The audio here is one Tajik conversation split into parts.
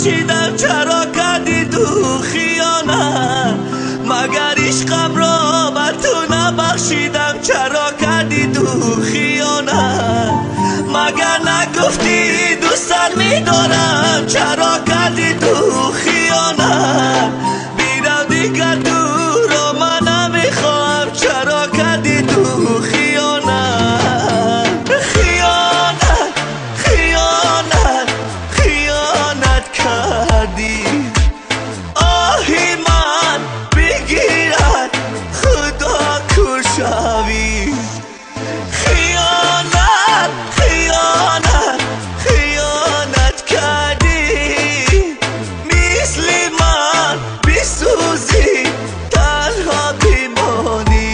набахшидам, чаро кардӣ ту хиёнат? Магар ишқамро ба ту набахшидам, чаро кардӣ ту хиёнат? Магар нагуфтӣ дӯстат медорам, чаро кардӣ ту хиёнат? Бирав дигар туро ман намехоҳам, чаро кардӣ ту хиёнат? Хиёнат, хиёнат, хиёнат кардӣ. Оҳи ман бигирад, худо кушавӣ. Хиёнат, хиёнат, хиёнат кардӣ. Мисли ман бисӯзӣ, танҳо бимонӣ.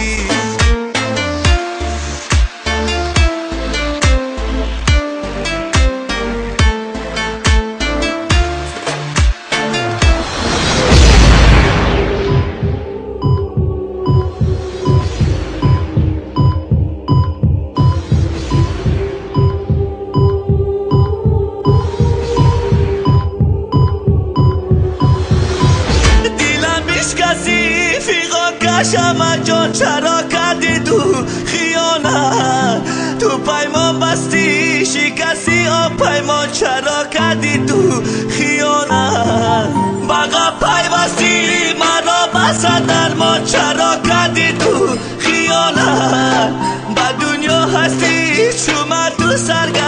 Дилам бишкасӣ, фиғон кашам аз ҷон, чаро кардӣ ту хиёнат? Ту паймон бастӣ, шикастӣ он паймон, чаро кардӣ ту хиёнат? Ба ғам пайвастӣ, маро басад дармон, чаро кардӣ ту хиёнат? Ба дунё ҳастӣ чу ман ту саргардон.